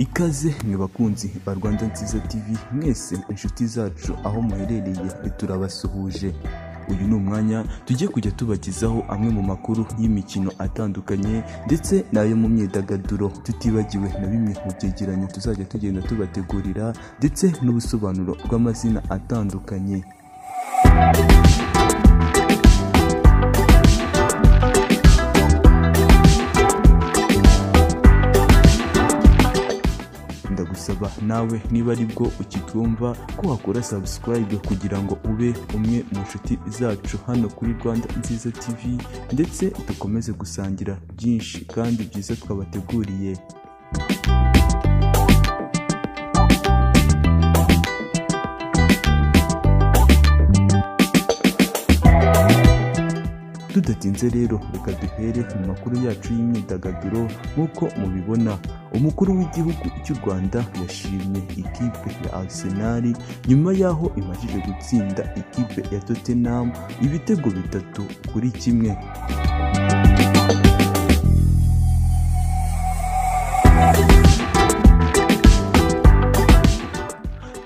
Ikaze mwe bakunzi ba Rwanda Nziza TV mwese inshuti zacu aho muherereye turabasuhuje. Uyu ni umwanya tujye kujya tubagezaho amwe mu makuru y'imikino atandukanye ndetse n'ayo mu myidagaduro, tutibagiwe na bimwe mu byegeranyo tuzajya tugenda tubategurira ndetse n'ubusobanuro bw'amazina atandukanye. Ndagusaba nawe niba aribwo ukitwumva ko wakora subscribe kugira ngo ube umwe mu nshuti zacu hano kuri Rwanda Nziza TV, ndetse dukomeze gusangira byinshi kandi byiza twabateguriye. Tudatinze rero reka duhere mu makuru yacu y'imyidagaduro. Nk'uko mubibona, umukuru w'igihugu cy'u Rwanda yashimye ikipe ya Arsenal nyuma y'aho imajije gutsinda ikipe ya Tottenham ibitego 3-1.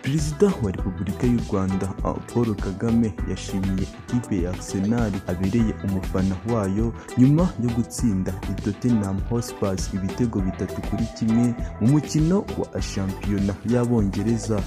Perezida wa Repubulika y'u Rwanda Paul Kagame yashimiye ikipe ya Arsenal abereye umufana wayo nyuma yo gutsinda Tottenham Hotspur ibitego 3-1 mu mukino wa shampiyona y'Abongereza.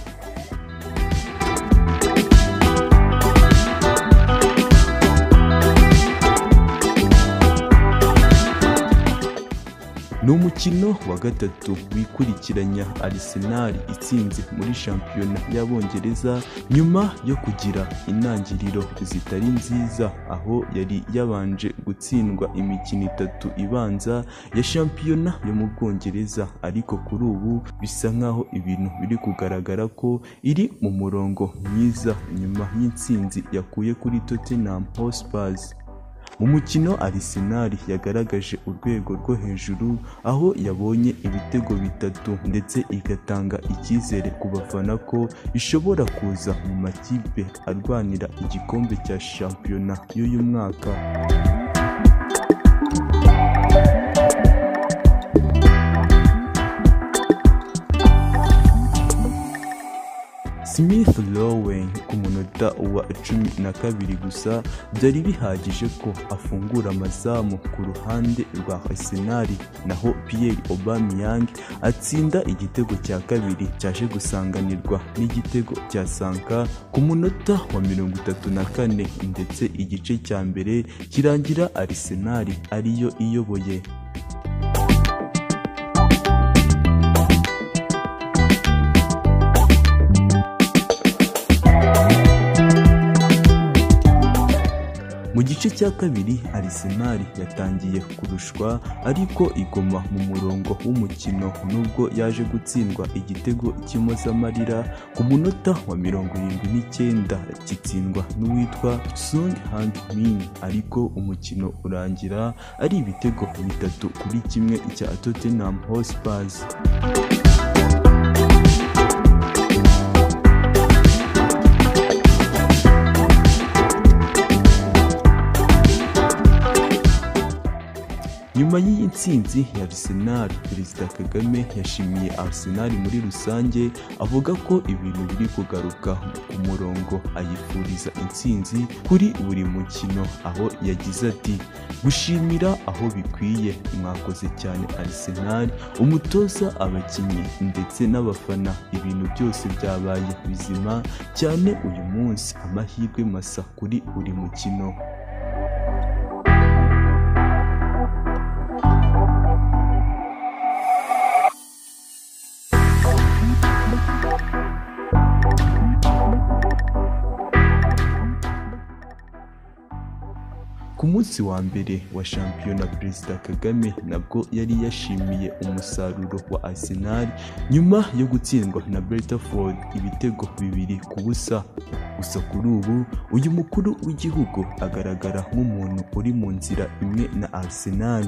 Ni umukino wa gatatu wikurikiranya Arsenal itsinze muri shampiyona y'Abongereza nyuma yo kugira intangiriro zitari nziza, aho yari yabanje gutsindwa imikino 3 ibanza ya shampiyona yo mu Bwongereza, ariko kuri ubu bisa nkaho ibintu biri kugaragara ko iri mu murongo mwiza nyuma y'intsinzi yakuye kuri Tottenham Hotspur. Mu mukino Arsenal yagaragaje urwego rwo hejuru aho yabonye ibitego 3 ndetse igatanga icyizere ku bafana ko ishobora kuza mu makipe arwanira igikombe cya shampiyona y'uyu mwaka. Smith Rowe ku munota wa 12 gusa byari bihagije ko afungura amazamu ku ruhande rwa Arsenal, naho Pierre Aubameyang atsinda igitego cya kabiri cyaje gusanganirwa n'igitego cya Sanka ku munota wa 34, ndetse igice cya mbere kirangira Arsenal ariyo iyoboye. Mu gice cya kabiri Arsenal yatangiye kurushwa ariko igoma mu murongo w'umukino nubwo yaje gutsindwa igitego cy'impozamarira ku munota wa 79 gitsindwa n'uwitwa Sung Heung-min, ariko umukino urangira ari ibitego 3-1 cya Tottenham Hotspur. Nyuma y'iyi ntsinzi ya Arsenal, Perezida Kagame yashimiye Arsenal muri rusange, avuga ko ibintu biri kugaruka ku murongo, ayifuriza intsinzi kuri buri mukino, aho yagize ati: "Gushimira aho bikwiye, mwakoze cyane Arsenal, umutoza, abakinnyi ndetse n'abafana, ibintu byose byabaye bizima cyane uyu munsi, amahirwe masa kuri buri mukino." Ku munsi wa mbere wa shampiyona, Perezida Kagame nabwo yari yashimiye umusaruro wa Arsenal nyuma yo gutsindwa na Brentford ibitego 2-0. Gusa kuri ubu uyu mukuru w'igihugu agaragara nk'umuntu uri mu nzira imwe na Arsenal.